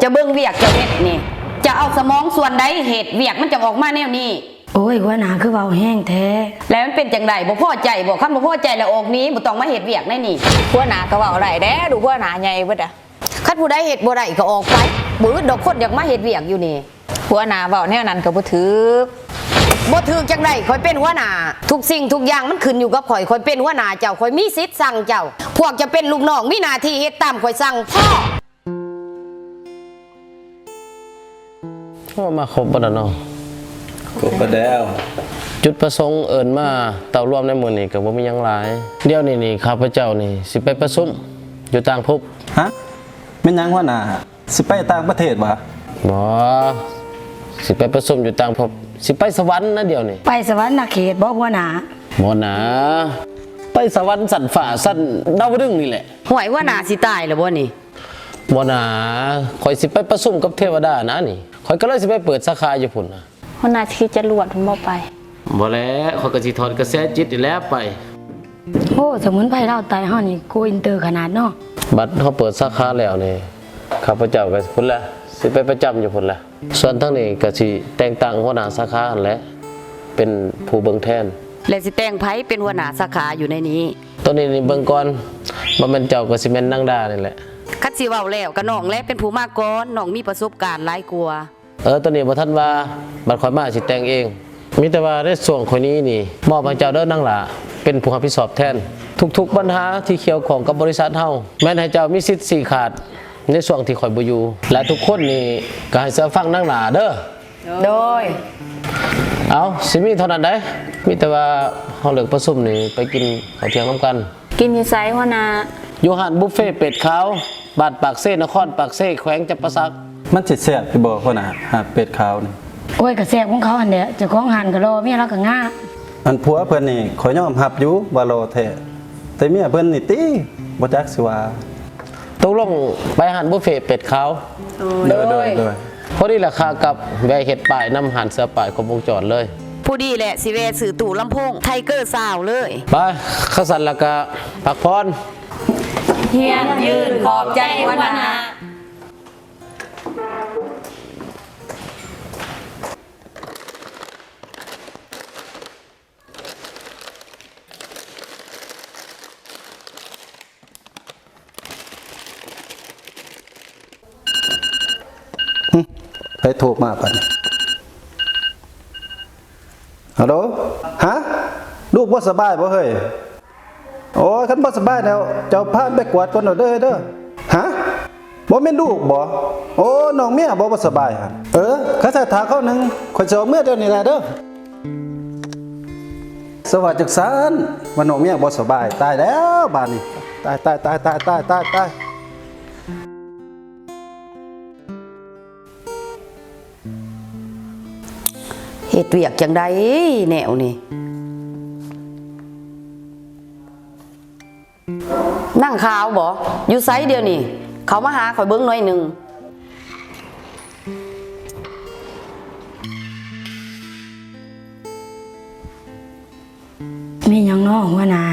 ຈະເບິ່ງວຽກເຈົ້າເຮັດນີ້ ຈະເອົາສະໝອງສ່ວນໃດເຮັດ ວຽກມັນຈັ່ງອອກມາແນວນີ້. ໂອ້ຍ ຫົວໜ້າຄືເວົ້າແຮງແທ້. ແລ້ວມັນເປັນຈັ່ງໃດ? ບໍ່ພໍໃຈບໍ? ຄັນບໍ່ພໍໃຈແລ້ວອອກໜີ, ບໍ່ຕ້ອງມາເຮັດວຽກໃນນີ້. ຫົວໜ້າກໍເວົ້າໄດ້ແດ່ ລູກຫົວໜ້າໃຫຍ່ເບິດອະ. ຄັນຜູ້ໃດເຮັດບໍ່ໄດ້ກໍອອກໄປ, ບໍ່ອຶດດອກຄົນຢາກມາເຮັດວຽກຢູ່ນີ້. ຫົວໜ້າເວົ້າແນວນັ້ນກໍບໍ່ຖືກ. ບໍ່ຖືກຈັ່ງໃດ? ຂ້ອຍເປັນຫົວໜ້າ. ທຸກສິ່ງທຸກຢ່າງມັນຂຶ້ນຢູ່ກັບຂ້ອຍ. ຂ້ອຍເປັນຫົວໜ້າເຈົ້າ, ຂ້ອຍມີສິດສັ່ງເຈົ້າ. ພວກເຈົ້າເປັນລູກນ້ອງ, ມີໜ້າທີ່ເຮັດຕາມຂ້ອຍສັ່ງ. ພໍ! ໂອ້ ມາຄົບເບິດແລ້ວເນາະ. ຄົບເບິດແລ້ວ. ຈຸດປະສົງເອີ້ນມາເຕົ້າລວມໃນມື້ນີ້ກໍບໍ່ມີຫຍັງຫຼາຍ. ດຽວນີ້ນີ້ ຂ້າພະເຈົ້ານີ້ຊິໄປປະຊຸມຢູ່ຕ່າງພົບ. ຮະ? ແມ່ນຫຍັງຫົວໜ້າ? ຊິໄປຕ່າງປະເທດຫວາ? ບໍ່, ຊິໄປປະຊຸມຢູ່ຕ່າງພົບ. ຊິໄປສະຫວັນນະດຽວນີ້. ໄປສະຫວັນນະເຂດບໍ່ຫົວໜ້າ? ບໍ່ນາ, ໄປສະຫວັນຊັ້ນຟ້າຊັ້ນດາວດຶງນີ້ແຫຼະ. ຫ້ວຍ ຫົວໜ້າຊິຕາຍແລ້ວບໍ່ນີ້? ບໍ່ນາ, ຂ້ອຍຊິໄປປະຊຸມກັບເທວະດານະນີ້. ຂ້ອຍກໍເລີຍຊິໄປເປີດສາຂາຢູ່ພຸ້ນນະ. ຫົວໜ້າຊິຂີ່ຈະລວດພຸ້ນບໍ່ໄປ? ບໍ່ແຫຼະ, ຂ້ອຍກໍຊິຖອນກະແສຈິດນີ້ແຫຼະໄປ. ໂອ້ ສະໝຸນໄພລາວໃຕ້ເຮົານີ້ ໂກອິນເຕີຂະໜາດເນາະ. ບັດເຮົາເປີດສາຂາແລ້ວນີ້ ຂ້າພະເຈົ້າກໍພຸ້ນແຫຼະ, ຊິໄປປະຈຳຢູ່ພຸ້ນແຫຼະ. ສ່ວນທາງນີ້ກໍຊິແຕ່ງຕັ້ງຫົວໜ້າສາຂາຫັ້ນແຫຼະ ເປັນຜູ້ເບິ່ງແທນ. ແລະ ຊິແຕ່ງໃຜເປັນຫົວໜ້າສາຂາຢູ່ໃນນີ້? ໂຕນີ້ນີ້ເບິ່ງກ່ອນ, ບໍ່ແມ່ນເຈົ້າກໍຊິແມ່ນນາງດານີ້ແຫຼະ. ຄັນຊິເວົ້າແລ້ວກໍນ້ອງແຫຼະເປັນຜູ້ມາກ່ອນ, ນ້ອງມີປະສົບການຫຼາຍກວ່າ. ເອີ ໂຕນີ້ບໍ່ທັນວ່າ, ບັດຂ້ອຍມາຊິແຕ່ງເອງ. ມີແຕ່ວ່າໃນຊ່ວງຂ້ອຍໜີນີ້ ມອບໃຫ້ເຈົ້າເດີນາງຫຼ້າ ເປັນຜູ້ຮັບຜິດຊອບແທນທຸກໆບັນຫາທີ່ກ່ຽວຂ້ອງກັບບໍລິສັດເຮົາ. ແມ່ນໃຫ້ເຈົ້າມີສິດຊີ້ຂາດໃນຊ່ວງທີ່ຂ້ອຍບໍ່ຢູ່ ແລະ ທຸກຄົນນີ້ກໍໃຫ້ເຊື່ອຟັງນາງຫຼ້າເດີ. ໂດຍ. ເອົ້າ, ຊິມີເທົ່ານັ້ນໃດ. ມີແຕ່ວ່າເຮົາເລີກປະຊຸມນີ້ໄປກິນເຂົ້າທ່ຽງນຳກັນ. ກິນຢູ່ໃສຫົວໜ້າ? ຢູ່ຮ້ານບຸບເຟເປັດຂາວ ບ້ານປາກເຊ ນະຄອນປາກເຊ ແຂວງຈຳປາສັກ. ມັນຊິແຊບຢູ່ບໍ່ຫົວໜ້າ ຮ້ານເປັດຂາວນີ້? ໂອ້ຍ ກໍແຊບຂອງເຂົາຫັ້ນແຫຼະ, ເຈົ້າຂອງຮ້ານກໍຫຼໍ່ ເມຍລາວກໍງາມ. ອັນຜົວເພິ່ນນີ້ ຂ້ອຍຍອມຮັບຢູ່ວ່າຫຼໍ່ແທ້, ແຕ່ເມຍເພິ່ນນີ້ຕິ ບໍ່ຈັກຊິວ່າ. ຕົກລົງໄປຮ້ານບຸບເຟເປັດຂາວ. ໂດຍ ໂດຍ ໂດຍ ໂດຍ. ພໍດີລະ ຂາກັບແວະເຮັດປ້າຍນຳຮ້ານເສືອປ້າຍຄົບວົງຈອນເລີຍ. ພໍດີແຫຼະ ຊິແວະຊື້ຕູ້ລຳໂພງໄທເກີຊາວເລີຍ. ໄປ, ຄັນຊັ້ນລະກະພັກຜ່ອນ. ຮຽນຢືນຂອບໃຈຫົວໜ້າ. ຫຶ ໃຜໂທມາບາດນີ້? ຮັລໂຫຼ ຮະ? ລູກບໍ່ສະບາຍບໍ່ເຮີ້ຍ? ໂອ້ຍ ຄັນບໍ່ສະບາຍແລ້ວ ເຈົ້າພາໄປກວດກ່ອນເດີ ເດີ. ຮະ? ບໍ່ແມ່ນລູກບໍ? ໂອ້ ນ້ອງເມຍບໍ ບໍ່ສະບາຍຫັ້ນ. ເອີ ຄັນຊັ້ນຖ້າຄາວໜຶ່ງ ຂ້ອຍຊິອອກເມືອດຽວນີ້ແຫຼະເດີ. ສະວ່າຈັ່ງຊັ້ນ ວ່ານ້ອງເມຍບໍ່ສະບາຍ. ຕາຍແລ້ວບາດນີ້ ຕາຍ ຕາຍ ຕາຍ. ເຮັດວຽກຈັ່ງໃດແນວນີ້? ນາງຂາວບໍ? ຢູ່ໃສດຽວນີ້? ເຂົ້າມາຫາຂ້ອຍເບິ່ງໜ້ອຍໜຶ່ງ. ມີຫຍັງເນາະຫົວໜ້າ?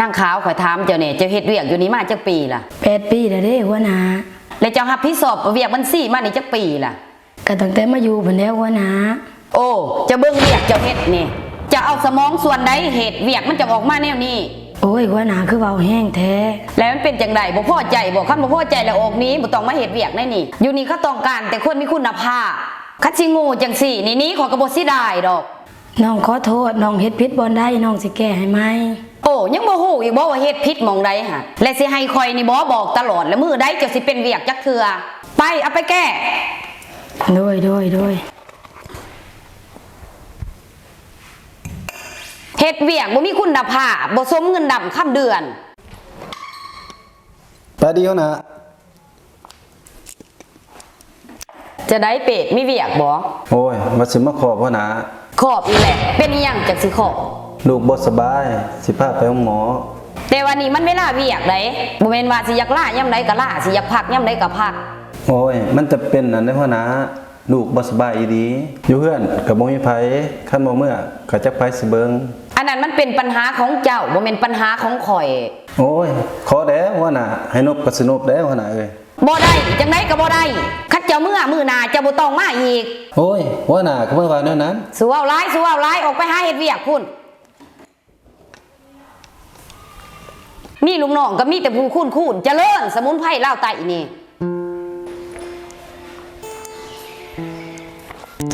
ນາງຂາວ ຂ້ອຍຖາມເຈົ້າແດ່ ເຈົ້າເຮັດວຽກຢູ່ນີ້ມາຈັກປີລະ? ແປດປີແລ້ວເດ້ຫົວໜ້າ. ແລ້ວເຈົ້າຮັບຜິດຊອບວຽກບັນຊີມານີ້ຈັກປີລະ? ກະຕັ້ງແຕ່ມາຢູ່ພຸ້ນແຫຼະຫົວໜ້າ. ໂອ້ ເຈົ້າເບິ່ງວຽກເຈົ້າເຮັດນີ້ ຈະເອົາສະໝອງສ່ວນໃດເຮັດ ວຽກມັນຈັ່ງອອກມາແນວນີ້? ໂອ້ຍ ຫົວໜ້າຄືເວົ້າແຮງແທ້. ແລ້ວມັນເປັນຈັ່ງໃດ? ບໍ່ພໍໃຈບໍ? ຄັນບໍ່ພໍໃຈແລ້ວອອກໜີ ບໍ່ຕ້ອງມາເຮັດວຽກໃນນີ້. ຢູ່ນີ້ເຂົາຕ້ອງການແຕ່ຄົນມີຄຸນນະພາບ. ຄັນຊິໂງ່ຈັ່ງຊີ້ນີ້ ໜີຂ້ອຍກໍບໍ່ເສຍດາຍດອກ. ນ້ອງຂໍໂທດ, ນ້ອງເຮັດຜິດບ່ອນໃດ ນ້ອງຊິແກ້ໃຫ້ໃໝ່. ໂອ້ ຍັງບໍ່ຮູ້ອີກບໍວ່າເຮັດຜິດໝ່ອງໃດຫະ? ແລະຊິໃຫ້ຂ້ອຍນີ້ບໍບອກຕະຫຼອດ ແລະມື້ໃດເຈົ້າຊິເປັນວຽກຈັກເທື່ອ? ໄປ ເອົາໄປແກ້. ໂດຍ ໂດຍ ໂດຍ. ເຮັດວຽກບໍ່ມີຄຸນນະພາບ, ບໍ່ສົມເງິນດຳຄຳເດືອນ. ໄປດີຫົວໜ້າ. ຈະໄດ້ເປດ ມີວຽກບໍ່? ໂອ້ຍ ວ່າຊິມາຂອບຫົວໜ້າ. ຂອບອີກແຫຼະ, ເປັນອີ່ຫຍັງຈັ່ງຊິຂອບ? ລູກບໍ່ສະບາຍ, ຊິພາໄປໂຮງໝໍ. ແຕ່ວ່ານີ້ມັນເວລາວຽກໃດ໋, ບໍ່ແມ່ນວ່າຊິຢາກລາຍາມໃດກໍລາ, ຊິຢາກພັກຍາມໃດກໍພັກ. ໂອ້ຍ ມັນຈຳເປັນຫັ້ນເດ້ຫົວໜ້າ, ລູກບໍ່ສະບາຍອີ່ຫຼີ. ຢູ່ເຮືອນກໍບໍ່ມີໃຜ, ຄັນບໍ່ເມືອກໍຈັກໃຜຊິເບິ່ງ. ອັນນັ້ນມັນເປັນປັນຫາຂອງເຈົ້າ, ບໍ່ແມ່ນປັນຫາຂອງຂ້ອຍ. ໂອ້ຍ ຂໍແດ່ຫົວໜ້າ, ໃຫ້ນົບກໍຊິນົບແດ່ຫົວໜ້າເອີຍ. ບໍ່ໄດ້ ຈັ່ງໃດກໍບໍ່ໄດ້. ຄັນເຈົ້າເມືອມື້ໜ້າເຈົ້າບໍ່ຕ້ອງມາອີກ. ໂອ້ຍ ຫົວໜ້າກໍບໍ່ໄດ້ວ່າແນວນັ້ນ. ສູ່ເວົ້າຫຼາຍ ສູ່ເວົ້າຫຼາຍ ອອກໄປຫາເຮັດວຽກພຸ້ນ. ມີລູກນ້ອງກໍມີແຕ່ຜູ້ຄູນໆ ຈະເລີນສະໝຸນໄພລາວໃຕ້ນີ້.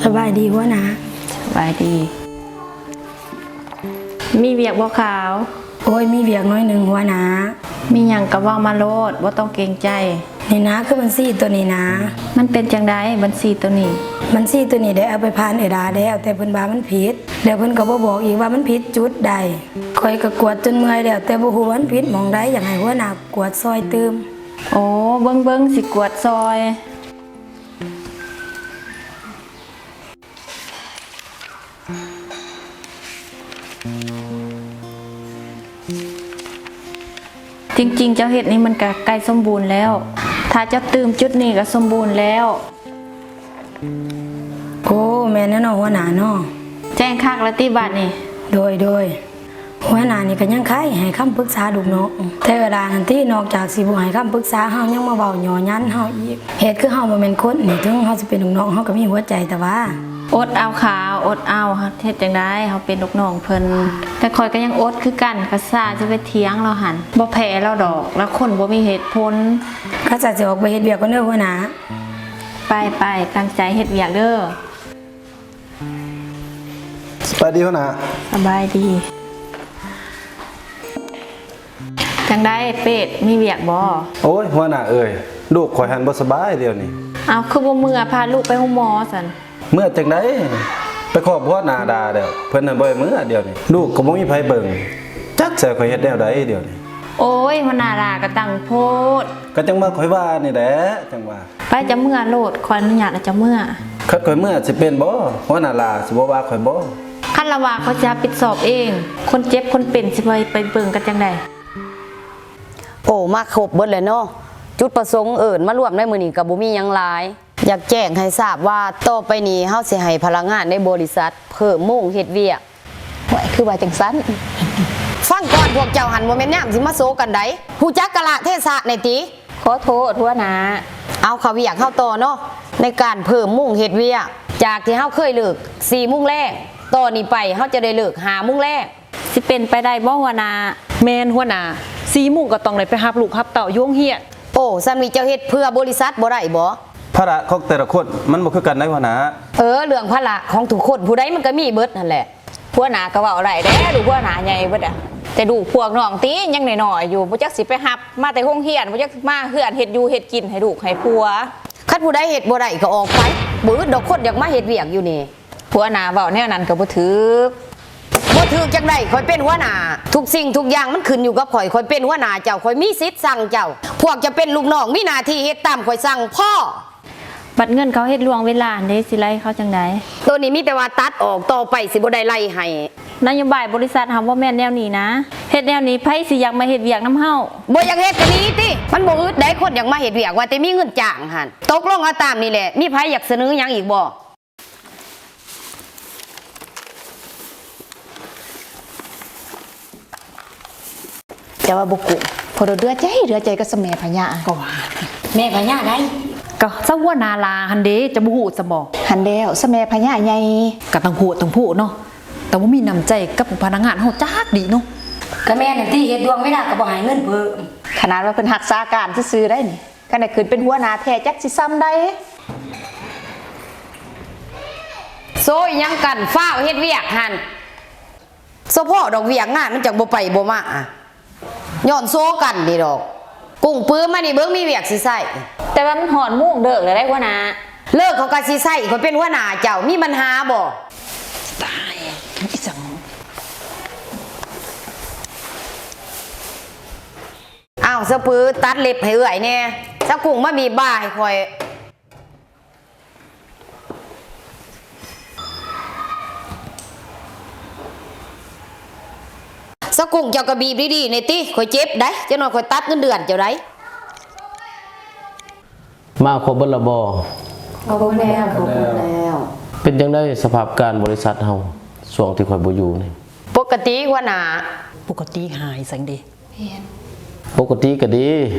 ສະບາຍດີຫົວໜ້າ. ສະບາຍດີ. ມີວຽກບໍ່ຂາວ? ໂອ້ຍ ມີວຽກໜ້ອຍໜຶ່ງຫົວໜ້າ. ມີຫຍັງກໍເວົ້າມາໂລດ ບໍ່ຕ້ອງເກງໃຈ. ນີ້ນະ ຄືບັນຊີໂຕນີ້ນະ. ມັນເປັນຈັ່ງໃດບັນຊີໂຕນີ້? ບັນຊີໂຕນີ້ໄດ້ເອົາໄປຜ່ານເອື້ອຍດາແລ້ວ ແຕ່ເພິ່ນວ່າມັນຜິດ ແລ້ວເພິ່ນກໍບໍ່ບອກອີກວ່າມັນຜິດຈຸດໃດ. ຂ້ອຍກໍກວດຈົນເມື່ອຍແລ້ວ ແຕ່ບໍ່ຮູ້ວ່າມັນຜິດໝ່ອງໃດ ຢາກໃຫ້ຫົວໜ້າກວດຊ່ອຍຕື່ມ. ໂອ້ ເບິ່ງໆ ຊິກວດຊ່ອຍ. ຈິງໆ ເຈົ້າເຮັດນີ້ມັນກະໃກ້ສົມບູນແລ້ວ. ຖ້າເຈົ້າຕື່ມຈຸດນີ້ກະສົມບູນແລ້ວ. ໂອ້ ແມ່ນແລ້ວເນາະຫົວໜ້າເນາະ. ແຈ້ງຄັກລະຕິບາດນີ້? ໂດຍ ໂດຍ. ຫົວໜ້ານີ້ກໍຍັງຄາຍໃຫ້ຄຳປຶກສາລູກນ້ອງ ແຕ່ເວລາຫັ້ນຕິ ນອກຈາກຊິບໍ່ໃຫ້ຄຳປຶກສາເຮົາ ຍັງມາເວົ້າຍໍຢັນເຮົາອີກ. ເຮັດຄືເຮົາບໍ່ແມ່ນຄົນນີ້ ເຖິງເຮົາຊິເປັນລູກນ້ອງ ເຮົາກໍມີຫົວໃຈ ແຕ່ວ່າ ອົດເອົາຂາວ ອົດເອົາ. ເຮັດຈັ່ງໃດ ເຮົາເປັນລູກນ້ອງເພິ່ນ ແຕ່ຂ້ອຍກໍຍັງອົດຄືກັນ. ກະສ້າຊິໄປຖຽງລາວຫັ້ນ ບໍ່ແພ້ລາວດອກ ລາວຄົນບໍ່ມີເຫດຜົນ. ຂ້າເຈົ້າຊິອອກໄປເຮັດວຽກກ່ອນເດີຫົວໜ້າ. ໄປໆ ຕັ້ງໃຈເຮັດວຽກເດີ. ສະບາຍດີຫົວໜ້າ. ສະບາຍດີ. ຈັ່ງໃດເປດ ມີວຽກບໍ່? ໂອ້ຍ ຫົວໜ້າເອີຍ ລູກຂ້ອຍຫັ້ນບໍ່ສະບາຍດຽວນີ້. ເອົ້າ ຄືບໍ່ເມືອພາລູກໄປໂຮງໝໍຊັ້ນ? ເມືອຈັ່ງໃດ ໄປຄອບຫົວໜ້າດ່າແລ້ວ ເພິ່ນຫັ້ນບໍ່ໃຫ້ເມືອດຽວນີ້. ລູກກໍບໍ່ມີໃຜເບິ່ງ ຈັກຊິໃຫ້ຂ້ອຍເຮັດແນວໃດດຽວນີ້. ໂອ້ຍ ຫົວໜ້າຫຼ້າກະຕັ້ງໂພດ. ກະຈັ່ງວ່າຂ້ອຍວ່ານີ້ແຫຼະ ຈັ່ງວ່າ. ໄປ ເຈົ້າເມືອໂລດ ຂ້ອຍອະນຸຍາດໃຫ້ເຈົ້າເມືອ. ຄັນຂ້ອຍເມືອຊິເປັນບໍ່? ຫົວໜ້າຫຼ້າຊິບໍ່ວ່າຂ້ອຍບໍ່? ຄັນລາວວ່າ ຂ້ອຍຊິຮັບຜິດຊອບເອງ. ຄົນເຈັບຄົນເປັນຊິບໍ່ໄປເບິ່ງກັນຈັ່ງໃດ? ໂອ້ ມາຄົບເບິດແລ້ວເນາະ. ຈຸດປະສົງເອີ້ນມາລວມໃນມື້ນີ້ກໍບໍ່ມີຫຍັງຫຼາຍ. ຢາກແຈ້ງໃຫ້ຊາບວ່າ ຕໍ່ໄປນີ້ເຮົາຊິໃຫ້ພະນັກງານໃນບໍລິສັດເພີ່ມໂມງເຮັດວຽກ. ໂອ້ຍ ຄືວ່າຈັ່ງຊັ້ນ? ຟັງກ່ອນ ພວກເຈົ້າຫັ້ນບໍ່ແມ່ນຍາມຊິມາໂຊກັນໃດ໋. ຮູ້ຈັກກາລະເທສະແດ່ຕິ. ຂໍໂທດຫົວໜ້າ. ເອົາ ເຂົ້າວຽກເຮົາຕໍ່ເນາະ. ໃນການເພີ່ມໂມງເຮັດວຽກ ຈາກທີ່ເຮົາເຄີຍເລີກສີ່ໂມງແລງ ຕໍ່ນີ້ໄປເຮົາຈະໄດ້ເລີກຫ້າໂມງແລງ. ຊິເປັນໄປໄດ້ບໍ່ຫົວໜ້າ? ແມ່ນຫົວໜ້າ, ສີ່ໂມງກໍຕ້ອງໄດ້ໄປຮັບລູກຮັບເຕົ້າຢູ່ໂຮງຮຽນ. ໂອ້ ສ່ຳນີ້ເຈົ້າເຮັດເພື່ອບໍລິສັດບໍ່ໄດ້ບໍ່? ພາລະຂອງແຕ່ລະຄົນມັນບໍ່ຄືກັນໃດ໋ຫົວໜ້າ. ເອີ ເລື່ອງພາລະຂອງທຸກຄົນຜູ້ໃດມັນກໍມີເບິດຫັ້ນແຫຼະ. ຫົວໜ້າກໍເວົ້າໄດ້ແດ່ ລູກຫົວໜ້າໃຫຍ່ເບິດອະ. ແຕ່ລູກພວກນ້ອງຕິຍັງນ້ອຍໆຢູ່, ບໍ່ຈັກຊິໄປຮັບມາແຕ່ໂຮງຮຽນ, ບໍ່ຈັກມາເຮືອນເຮັດຢູ່ເຮັດກິນໃຫ້ລູກໃຫ້ຜົວ. ຄັນຜູ້ໃດເຮັດບໍ່ໄດ້ກໍອອກໄປ, ບໍ່ອຶດດອກຄົນຢາກມາເຮັດວຽກຢູ່ນີ້. ຫົວໜ້າເວົ້າແນວນັ້ນກໍບໍ່ຖືກ. ບໍ່ຖືກຈັ່ງໃດ? ຂ້ອຍເປັນຫົວໜ້າ, ທຸກສິ່ງທຸກຢ່າງມັນຂຶ້ນຢູ່ກັບຂ້ອຍ. ຂ້ອຍເປັນຫົວໜ້າເຈົ້າ, ຂ້ອຍມີສິດສັ່ງເຈົ້າ. ພວກເຈົ້າເປັນລູກນ້ອງ, ມີໜ້າທີ່ເຮັດຕາມຂ້ອຍສັ່ງພໍ. ບັດເງິນເຂົາເຮັດລ່ວງເວລາຫັ້ນເດ ຊິໄລ່ເຂົາຈັ່ງໃດ? ໂຕນີ້ມີແຕ່ວ່າຕັດອອກ, ຕໍ່ໄປຊິບໍ່ໄດ້ໄລ່ໃຫ້. ນະໂຍບາຍບໍລິສັດເຮົາບໍ່ແມ່ນແນວນີ້ນະ. ເຮັດແນວນີ້ໃຜຊິຢາກມາເຮັດວຽກນຳເຮົາ? ບໍ່ຢາກເຮັດກໍໜີຕິ. ມັນບໍ່ອຶດໃດ ຄົນຢາກມາເຮັດວຽກ, ວ່າແຕ່ມີເງິນຈ້າງຫັ້ນ. ຕົກລົງເອົາຕາມນີ້ແຫຼະ. ມີໃຜຢາກສະເໜີຫຍັງອີກບໍ່? ແຕ່ວ່າບໍ່ກຸ້ງ ເພາະເຫຼືອໃຈ ເຫຼືອໃຈກັບສະແໝພະຍາ. ກໍວ່າແມ່ພະຍາໃດ? ກໍສະຫົວໜ້າຫຼ້າຫັ້ນເດ ເຈົ້າບໍ່ຮູ້ຊະບໍ? ຫັ້ນແລ້ວ ສະແໝພະຍາໃຫຍ່. ກໍຕັ້ງໂພດຕັ້ງໂພດເນາະ, ແຕ່ບໍ່ມີນ້ຳໃຈກັບພະນັກງານເຮົາຈັກດີ້ເນາະ. ກໍແມ່ນຫັ້ນຕິ, ເຮັດລ່ວງເວລາກໍບໍ່ໃຫ້ເງິນເພີ່ມ. ຂະໜາດວ່າເພິ່ນຮັກສາການຊື່ໆໄດ໋ນີ້. ຄັນໄດ້ຂຶ້ນເປັນຫົວໜ້າແທ້ຈັກຊິຊ່ຳໃດ. ໂຊອີ່ຫຍັງກັນ, ຟ້າວເຮັດວຽກຫັ້ນ. ສະເພາະດອກວຽກງານມັນຈັກບໍ່ໄປບໍ່ມາ, ຍ້ອນໂຊກັນນີ້ດອກ. ກຸ້ງ ປືມານີ້ເບິ່ງ, ມີວຽກຊິໃຊ້. ແຕ່ວ່າມັນຮອດໂມງເລີກແລ້ວເດ້ຫົວໜ້າ. ເລີກເຂົາກໍຊິໃຊ້, ຂ້ອຍເປັນຫົວໜ້າເຈົ້າ, ມີບັນຫາບໍ່? ຕາຍ ອີ່ສັງ. ອ້າວ ສາວປື ຕັດເລັບໃຫ້ເອື້ອຍແດ່. ສາວກຸ້ງ ມາບີບບ່າໃຫ້ຂ້ອຍ. ສາວກຸ້ງ ເຈົ້າກໍບີບດີໆແດ່ຕິ, ຂ້ອຍເຈັບໄດ໋, ຈັກໜ້ອຍຂ້ອຍຕັດເງິນເດືອນເຈົ້າໄດ໋. ມາຄົບເບິດແລ້ວບໍ່? ຄົບແລ້ວ ຄົບແລ້ວ. ເປັນຈັ່ງໃດສະພາບການບໍລິສັດເຮົາ ຊ່ວງທີ່ຂ້ອຍບໍ່ຢູ່ນີ້? ປົກກະຕິ ຫົວໜ້າ. ປົກກະຕິຫາຍສັງເດ. ແມ່ນ. ປົກກະຕິກໍດີ.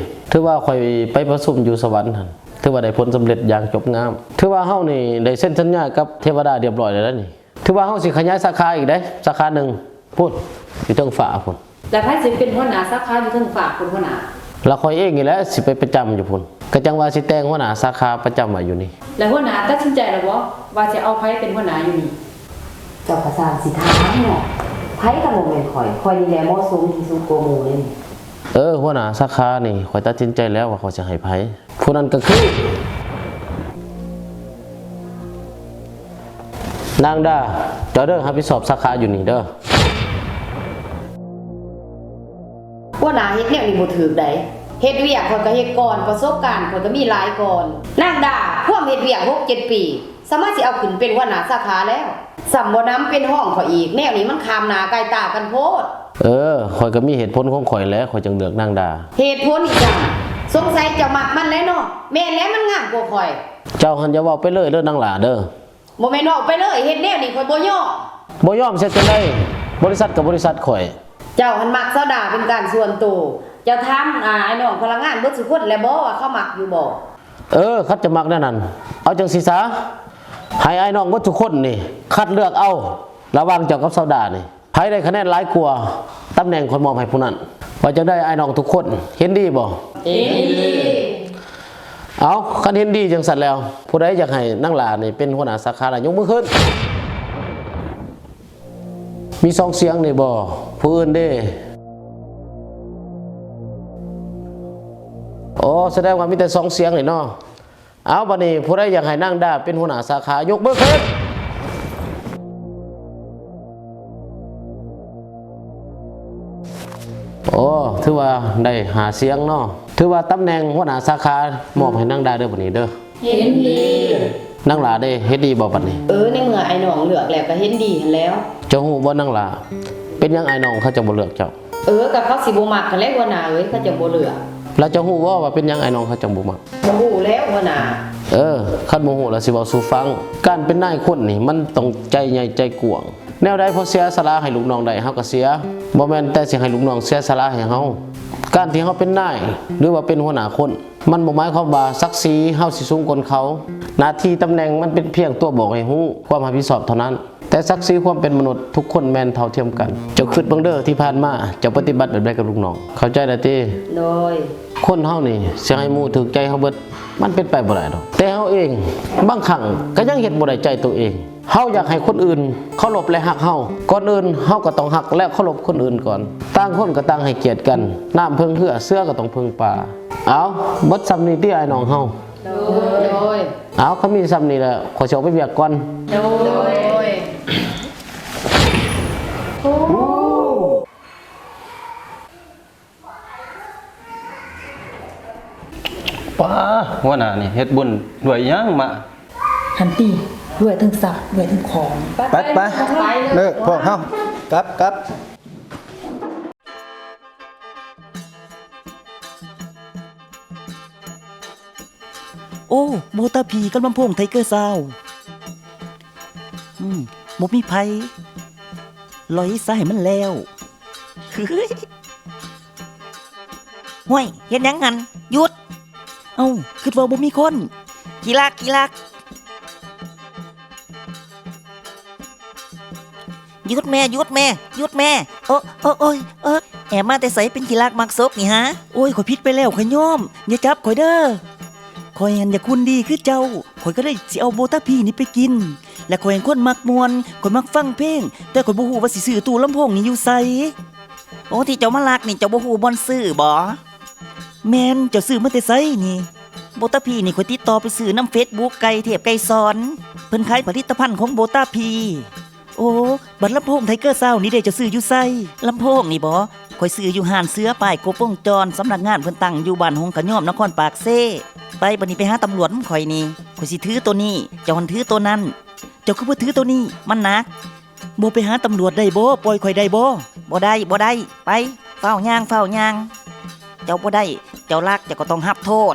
ຖືວ່າຂ້ອຍໄປປະຊຸມຢູ່ສະຫວັນຫັ້ນ ຖືວ່າໄດ້ຜົນສຳເລັດຢ່າງຈົບງາມ. ຖືວ່າເຮົານີ້ໄດ້ເຊັນສັນຍາກັບເທວະດາຮຽບຮ້ອຍແລ້ວນີ້. ຖືວ່າເຮົາຊິຂະຫຍາຍສາຂາອີກເດ້ ສາຂາໜຶ່ງ ພຸ້ນ ຢູ່ເທິງຟ້າພຸ້ນ. ແລ້ວໃຜຊິເປັນຫົວໜ້າສາຂາຢູ່ເທິງຟ້າພຸ້ນ ຫົວໜ້າ? ລະຂ້ອຍເອງນີ້ແຫຼະຊິໄປປະຈຳຢູ່ພຸ້ນ. ກະຈັ່ງວ່າຊິແຕ່ງຫົວໜ້າສາຂາປະຈຳໄວ້ຢູ່ນີ້. ແລ້ວຫົວໜ້າຕັດສິນໃຈແລ້ວບໍ່ ວ່າຊິເອົາໃຜເປັນຫົວໜ້າຢູ່ນີ້? ເຈົ້າກະຊ່າງຊິຖາມເນາະ. ໃຜກະບໍ່ແມ່ນຂ້ອຍ. ຂ້ອຍນີ້ແຫຼະເໝາະສົມທີ່ສຸດກວ່າໝູ່ເລີຍ. ເອີ ຫົວໜ້າສາຂານີ້ ຂ້ອຍຕັດສິນໃຈແລ້ວວ່າຂ້ອຍຊິໃຫ້ໃຜ. ຜູ້ນັ້ນກໍຄື ນາງດາ. ເຈົ້າເດີ ຮັບຜິດຊອບສາຂາຢູ່ນີ້ເດີ. ຫົວໜ້າເຮັດແນວນີ້ບໍ່ຖືກໃດ. ເຮັດວຽກຂ້ອຍກໍເຮັດກ່ອນ, ປະສົບການຂ້ອຍກໍມີຫຼາຍກ່ອນ. ນາງດາ, ພວມເຮັດວຽກຫົກເຈັດປີ, ສາມາດຊິເອົາຂຶ້ນເປັນຫົວໜ້າສາຂາແລ້ວ. ຊ້ຳບໍ່ນຳເປັນຮອງຂ້ອຍອີກ, ແນວນີ້ມັນຂ້າມໜ້າໄກຕາກັນໂພດ. ເອີ, ຂ້ອຍກໍມີເຫດຜົນຂອງຂ້ອຍແຫຼະ, ຂ້ອຍຈຶ່ງເລືອກນາງດາ. ເຫດຜົນອີຫຍັງ? ສົງໄສເຈົ້າມັກມັນແຫຼະເນາະ. ແມ່ນແຫຼະ, ມັນງາມກວ່າຂ້ອຍ. ເຈົ້າຫັ້ນຢ່າເວົ້າໄປເລີຍເດີນາງຫຼ້າເດີ. ບໍ່ແມ່ນເວົ້າໄປເລີຍ, ເຮັດແນວນີ້ຂ້ອຍບໍ່ຍອມ. ບໍ່ຍອມເຮັດຈັ່ງໃດ? ບໍລິສັດກໍບໍລິສັດຂ້ອຍ. ເຈົ້າຫັ້ນມັກສາວດາເປັນການສ່ວນໂຕ. ເຈົ້າຖາມອ້າຍນ້ອງພະນັກງານເບິດສູ່ຄົນແລ້ວບໍ່ວ່າເຂົາມັກຢູ່ບໍ່? ເອີ, ຄັນຈະມັກແນວນັ້ນ, ເອົາຈັ່ງຊີ້ຊະ, ໃຫ້ອ້າຍນ້ອງເບິດທຸກຄົນນີ້ຄັດເລືອກເອົາ ລະຫວ່າງເຈົ້າກັບສາວດານີ້ ໃຜໄດ້ຄະແນນຫຼາຍກວ່າ, ຕຳແໜ່ງຂ້ອຍມອບໃຫ້ຜູ້ນັ້ນ. ວ່າຈັ່ງໃດອ້າຍນ້ອງທຸກຄົນ ເຫັນດີບໍ່? ເຫັນດີ. ເອົາ, ຄັນເຫັນດີຈັ່ງຊັ້ນແລ້ວ, ຜູ້ໃດຢາກໃຫ້ນາງຫຼ້ານີ້ເປັນຫົວໜ້າສາຂາລະຍົກມືຂຶ້ນ. ມີສອງສຽງນີ້ບໍ່? ຜູ້ອື່ນເດ? ໂອ້, ສະແດງວ່າມີແຕ່ສອງສຽງນີ້ເນາະ. ເອົາ, ບັດນີ້ຜູ້ໃດຢາກໃຫ້ນາງດາເປັນຫົວໜ້າສາຂາ ຍົກມືຂຶ້ນ. ໂອ້, ຖືວ່າໄດ້ຫ້າສຽງເນາະ. ຖືວ່າຕຳແໜ່ງຫົວໜ້າສາຂາມອບໃຫ້ນາງດາເດີ ບັດນີ້ເດີ. ເຫັນດີ. ນາງຫຼ້າເດ, ເຮັດດີບໍ່ບັດນີ້? ເອີ, ໃນເມື່ອອ້າຍນ້ອງເລືອກແລ້ວກໍເຫັນດີຫັ້ນແລ້ວ. ເຈົ້າຮູ້ບໍ່ນາງຫຼ້າ, ເປັນຫຍັງອ້າຍນ້ອງເຂົາຈັ່ງບໍ່ເລືອກເຈົ້າ? ເອີ, ກໍເຂົາຊິບໍ່ມັກຫັ້ນແຫຼະຫົວໜ້າເອີຍ, ເຂົາຈັ່ງບໍ່ເລືອກ. ແລ້ວເຈົ້າຮູ້ບໍ່ວ່າເປັນຫຍັງອ້າຍນ້ອງເຂົາຈັ່ງບໍ່ມັກ? ບໍ່ຮູ້ແຫຼະຫົວໜ້າ. ເອີ, ຄັນບໍ່ຮູ້ລະຊິເວົ້າສູ່ຟັງ. ການເປັນນາຍຄົນນີ້ມັນຕ້ອງໃຈໃຫຍ່ໃຈກວ້າງ. ແນວໃດພໍເສຍສະຫຼະໃຫ້ລູກນ້ອງໄດ້ ເຮົາກໍເສຍ. ບໍ່ແມ່ນແຕ່ຊິໃຫ້ລູກນ້ອງເສຍສະຫຼະໃຫ້ເຮົາ. ການທີ່ເຮົາເປັນນາຍ ຫຼືວ່າເປັນຫົວໜ້າຄົນ ມັນບໍ່ໝາຍຄວາມວ່າສັກສີເຮົາຊິສູງກວ່າເຂົາ. ໜ້າທີ່ຕຳແໜ່ງມັນເປັນພຽງຕົວບອກໃຫ້ຮູ້ຄວາມຮັບຜິດຊອບເທົ່ານັ້ນ. ແຕ່ສັກສີຄວາມເປັນມະນຸດ ທຸກຄົນແມ່ນເທົ່າທຽມກັນ. ເຈົ້າຄິດເບິ່ງເດີ, ທີ່ຜ່ານມາເຈົ້າປະຕິບັດແບບໃດກັບລູກນ້ອງ? ເຂົ້າໃຈແລ້ວຕິ? ໂດຍ. ຄົນເຮົານີ້ຊິໃຫ້ໝູ່ຖືກໃຈເຮົາເບິດ, ມັນເປັນໄປບໍ່ໄດ້ດອກ. ແຕ່ເຮົາເອງບາງຄັ້ງກໍຍັງເຮັດບໍ່ໄດ້ໃຈຕົວເອງ. ເຮົາຢາກໃຫ້ຄົນອື່ນເຄົາລົບ ແລະ ຮັກເຮົາ. ກ່ອນອື່ນເຮົາກໍຕ້ອງຮັກ ແລະ ເຄົາລົບຄົນອື່ນກ່ອນ. ຕ່າງຄົນກໍຕ່າງໃຫ້ກຽດກັນ. ນ້ຳເພິ່ງເຮືອ, ເສືອກໍຕ້ອງເພິ່ງປ່າ. ເອົາ, ເບິດສ່ຳນີ້ຕິອ້າຍນ້ອງເຮົາ? ໂດຍ. ເອົາ, ຄັນມີສ່ຳນີ້ແຫຼະ, ຂ້ອຍຊິອອກໄປວຽກກ່ອນ. ໂດຍ. ປ້າ, ຫົວໜ້ານີ້ເຮັດບຸນດ້ວຍຫຍັງມາ? ຫັ້ນຕິ, ດ້ວຍທັງຊັບ, ດ້ວຍທັງຂອງ. ໄປ, ໄປ, ໄປ, ເລີກພວກເຮົາ, ກັບ, ກັບ. ໂອ້, ໂບຕາພີກັບລຳໂພງໄທເກີຊາວ. ອືມ, ບໍ່ມີໃຜ. ລອຍຊະໃຫ້ມັນແລ້ວ. ເຮີ້ຍ, ຫ້ວຍ, ເຮັດຫຍັງຫັ້ນ? ຢຸດ! ເອົ້າ, ຄິດວ່າບໍ່ມີຄົນ. ຂີ້ລັກ, ຂີ້ລັກ. ຢຸດແມ່, ຢຸດແມ່, ຢຸດແມ່! ໂອ, ໂອ, ໂອຍ, ໂອຍ! ແອບມາແຕ່ໃສເປັນຂີ້ລັກມັກສົກນີ້ຫາ? ໂອຍ, ຂ້ອຍຜິດໄປແລ້ວ, ຂ້ອຍຍອມ, ຢ່າຈັບຂ້ອຍເດີ. ຂ້ອຍຫັ້ນຢາກຫຸ່ນດີຄືເຈົ້າ, ຂ້ອຍກໍເລີຍຊິເອົາໂບຕາພີນີ້ໄປກິນ. ແລະ ຂ້ອຍເປັນຄົນມັກມ່ວນ, ຂ້ອຍມັກຟັງເພງ, ແຕ່ຂ້ອຍບໍ່ຮູ້ວ່າຊິຊື້ຕູ້ລຳໂພງນີ້ຢູ່ໃສ. ໂອ, ທີ່ເຈົ້າມາລັກນີ້ ເຈົ້າບໍ່ຮູ້ບ່ອນຊື້ບໍ? ແມ່ນ, ເຈົ້າຊື້ມາແຕ່ໃສນີ້? ໂບຕາພີນີ້ ຂ້ອຍຕິດຕໍ່ໄປຊື້ນຳເຟສບຸກ ໄກ່ເທບ ໄກ່ສອນ. ເພິ່ນຂາຍຜະລິດຕະພັນຂອງໂບຕາພີ. ໂອ, ບັດລຳໂພງໄທເກີຊາວນີ້ເດ ເຈົ້າຊື້ຢູ່ໃສ? ລຳໂພງນີ້ບໍ? ຂ້ອຍຊື້ຢູ່ຮ້ານເສືອປ້າຍຄົບວົງຈອນ, ສຳນັກງານເພິ່ນຕັ້ງຢູ່ບ້ານຫົງຂະຍອມ ນະຄອນປາກເຊ. ໄປ, ບັດນີ້ໄປຫາຕຳຫຼວດນຳຂ້ອຍນີ້, ຂ້ອຍຊິຖືໂຕນີ້, ເຈົ້າຫັ້ນຖືໂຕນັ້ນ. ເຈົ້າຄືບໍ່ຖືໂຕນີ້? ມັນໜັກ. ບໍ່ໄປຫາຕຳຫຼວດໄດ້ບໍ່? ປ່ອຍຂ້ອຍໄດ້ບໍ່? ບໍ່ໄດ້, ບໍ່ໄດ້. ໄປ, ຟ້າວຍ່າງ, ຟ້າວຍ່າງ. ເຈົ້າບໍ່ໄດ້, ເຈົ້າລັກ, ເຈົ້າກໍຕ້ອງຮັບໂທດ.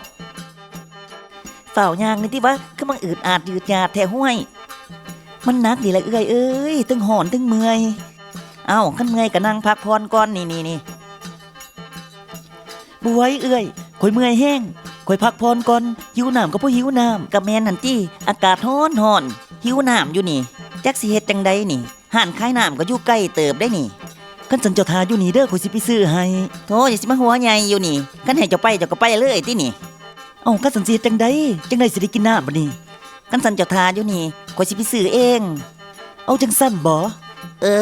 ຟ້າວຍ່າງນີ້ຕິວະ, ຄືມັນອືດອາດຍືດຍາດແທ້ຫ້ວຍ. ມັນໜັກນີ້ລະເອື້ອຍເອີຍ, ທັງຮ້ອນທັງເມື່ອຍ. ເອົ້າ, ຄັນເມື່ອຍກໍນັ່ງພັກຜ່ອນກ່ອນ, ນີ້, ນີ້, ນີ້. ບໍ່ໄຫວເອື້ອຍ, ຂ້ອຍເມື່ອຍແຮງ, ຂ້ອຍພັກຜ່ອນກ່ອນ, ຫິວນ້ຳກໍບໍ່ຫິວນ້ຳ. ກໍແມ່ນຫັ້ນຕິ, ອາກາດຮ້ອນໆ, ຫິວນ້ຳຢູ່ນີ້, ຈັກຊິເຮັດຈັ່ງໃດນີ້. ຮ້ານຂາຍນ້ຳກໍຢູ່ໄກເຕີບເດ້ນີ້. ຄັນຊັ້ນເຈົ້າຖ້າຢູ່ນີ້ເດີ, ຂ້ອຍຊິໄປຊື້ໃຫ້. ໂທ້, ຢ່າຊິມາຫົວໃຫຍ່ຢູ່ນີ້, ຄັນໃຫ້ເຈົ້າໄປ ເຈົ້າກໍໄປເລີຍຕິນີ້. ເອົ້າ, ຄັນຊັ້ນຊິເຮັດຈັ່ງໃດ ຈັ່ງໃດຊິໄດ້ກິນນ້ຳບາດນີ້? ຄັນຊັ້ນເຈົ້າຖ້າຢູ່ນີ້, ຂ້ອຍຊິໄປຊື້ເອງ. ເອົາຈັ່ງຊັ້ນບໍ? ເອີ,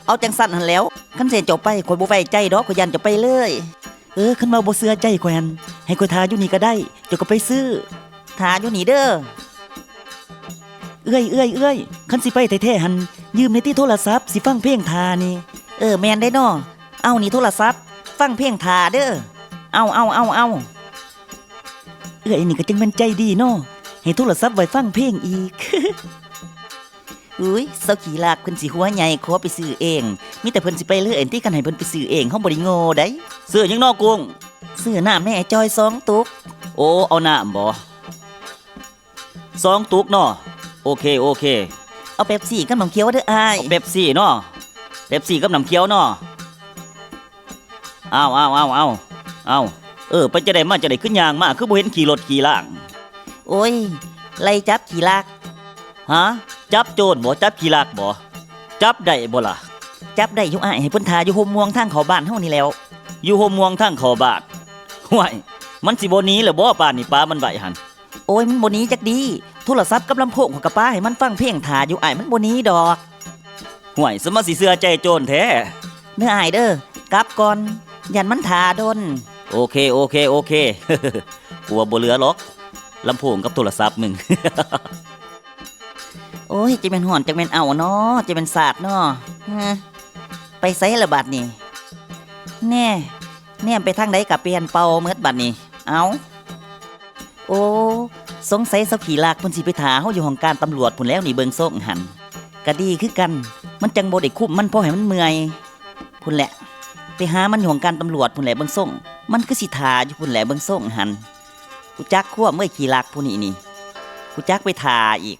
ເອົາຈັ່ງຊັ້ນຫັ້ນແຫຼ້ວ. ຄັນຊິໃຫ້ເຈົ້າໄປ, ຂ້ອຍບໍ່ໄວ້ໃຈດອກ, ຂ້ອຍຢ້ານເຈົ້າໄປເລີຍ. ເອີ, ຄັນວ່າບໍ່ເຊື່ອໃຈຂ້ອຍຫັ້ນ, ໃຫ້ຂ້ອຍຖ້າຢູ່ນີ້ກໍໄດ້, ເຈົ້າກໍໄປຊື້. ຖ້າຢູ່ນີ້ເດີ. ເອື້ອຍ, ເອື້ອຍ, ເອື້ອຍ, ຄັນຊິໄປແທ້ໆຫັ້ນ, ຢືມແດ່ຕິໂທລະສັບ, ຊິຟັງເພງຖ້ານີ້. ເອີ, ແມ່ນເດ້ເນາະ. ເອົານີ້ໂທລະສັບ, ຟັງເພງຖ້າເດີ. ເອົາ, ເອົາ, ເອົາ, ເອົາ. ເອື້ອຍນີ້ກໍຈັ່ງແມ່ນໃຈດີເນາະ, ໃຫ້ໂທລະສັບໄວ້ຟັງເພງອີກ. ອຸ້ຍ, ເຊົາຂີ້ລັກ, ເພິ່ນຊິຫົວໃຫຍ່ຂໍໄປຊື້ເອງ. ມີແຕ່ເພິ່ນຊິໄປເລີຍຫັ້ນຕິ, ຄັນໃຫ້ເພິ່ນໄປຊື້ເອງ, ເຮົາບໍ່ໄດ້ໂງ່ໃດ. ຊື້ຫຍັງນໍກຸ້ງ? ຊື້ນ້ຳແດ່ອ້າຍຈ່ອຍສອງຕຸກ. ໂອ້, ເອົານ້ຳບໍ? ສອງຕຸກເນາະ. ໂອເຄ, ໂອເຄ. ເອົາເປັບຊີກັບນ້ຳຂຽວເດີອ້າຍ. ເອົາເປັບຊີເນາະ, ເປັບຊີກັບນ້ຳຂຽວເນາະ. ເອົາ, ເອົາ, ເອົາ, ເອົາ, ເອົາ. ເອີ, ໄປຈັ່ງໃດມາຈັ່ງໃດ, ຄືຍ່າງມາ, ຄືບໍ່ເຫັນຂີ່ລົດຂີ່ລາງ? ໂອ້ຍ, ໄລ່ຈັບຂີ້ລັກ. ຫາ? ຈັບໂຈນບໍ? ຈັບຂີ້ລັກບໍ? ຈັບໄດ້ບໍ່ລະ? ຈັບໄດ້ຢູ່ອ້າຍ, ໃຫ້ເພິ່ນຖ້າຢູ່ຮົ່ມມ່ວງທາງເຂົ້າບ້ານເຮົານີ້ແຫຼ້ວ. ຢູ່ຮົ່ມມ່ວງທາງເຂົ້າບ້ານ? ຫ້ວຍ, ມັນຊິບໍ່ໜີແລ້ວບໍ? ປານນີ້ປາມັນໄວ້ຫັ້ນ. ໂອ້ຍ, ມັນບໍ່ໜີຈັກດີ. ໂທລະສັບກັບລຳໂພງ ຂ້ອຍກໍປະໃຫ້ມັນຟັງເພງຖ້າຢູ່ອ້າຍ, ມັນບໍ່ໜີດອກ. ຫ້ວຍ, ສະມາຊິເຊື່ອໃຈໂຈນແທ້. ເດີອ້າຍເດີ, ກັບກ່ອນ, ຢ້ານມັນຖ້າດົນ. ໂອເຄ, ໂອເຄ, ໂອເຄ. ກູວ່າບໍ່ເຫຼືອດອກ, ລຳໂພງກັບໂທລະສັບມຶງ. ໂອ້ຍ, ຈັກແມ່ນຮ້ອນ, ຈັກແມ່ນເອົ້າເນາະ, ຈັກແມ່ນສາດເນາະ. ຫື, ໄປໃສລະບາດນີ້? ແນ່, ແນມໄປທາງໃດກໍປ່ຽນເປົ່າໝົດບາດນີ້. ເອົ້າ. ໂອ້, ສົງໄສເຊົາຂີ້ລັກເພິ່ນຊິໄປຖ້າເຮົາຢູ່ຫ້ອງການຕຳຫຼວດພຸ້ນແຫຼ້ວນີ້, ເບິ່ງຊົງຫັ້ນ. ກະດີຄືກັນ, ມັນຈັ່ງບໍ່ໄດ້ຄຸມມັນພໍໃຫ້ມັນເມື່ອຍ. ພຸ້ນແຫຼະ, ໄປຫາມັນຢູ່ຫ້ອງການຕຳຫຼວດພຸ້ນແຫຼະ, ເບິ່ງຊົງ, ມັນຄືຊິຖ້າຢູ່ພຸ້ນແຫຼະ, ເບິ່ງຊົງຫັ້ນ. ຮູ້ຈັກຄວາມເວີ້ຍ, ຂີ້ລັກຜູ້ນີ້ນີ້, ຮູ້ຈັກໄປຖ້າອີກ.